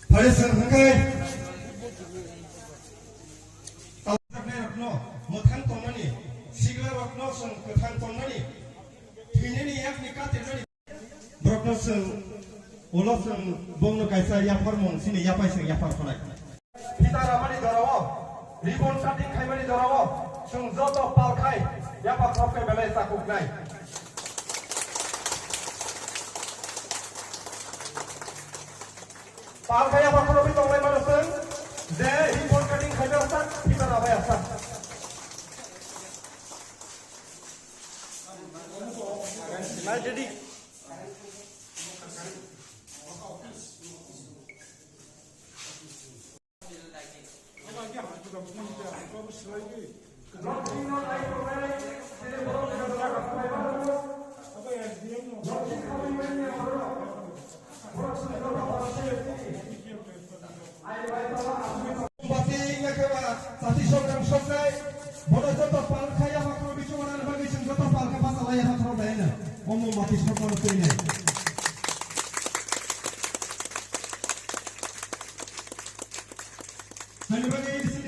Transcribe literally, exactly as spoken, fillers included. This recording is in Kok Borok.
Phare chwng hwnkhe, tawjaknairokno mwthang tongnani, siklarokno chwng kwthang tongnani, thwinani yakni katirnani. Borokno chwng, ulo chwng bongno kaisa yapharmung sini yapai chwng yaphar khlai. Phita ramani jorao, ribbon cutting khaimani jorao, chwng joto pal khai yaphar khoknai belai chakuknai. Pal khai yaphar khoroknwi tongnai mano chwng, je ribbon cutting khaijak sak, phita ramai sak. Mombati wngkha khe ba chati sokjang sokjai, bono joto pal kha yapha khoro bisingo nani bagwi chwng joto pal kha bachalaui yapha khoro belai no. O mombati sokmano twi nai. Hani bagwi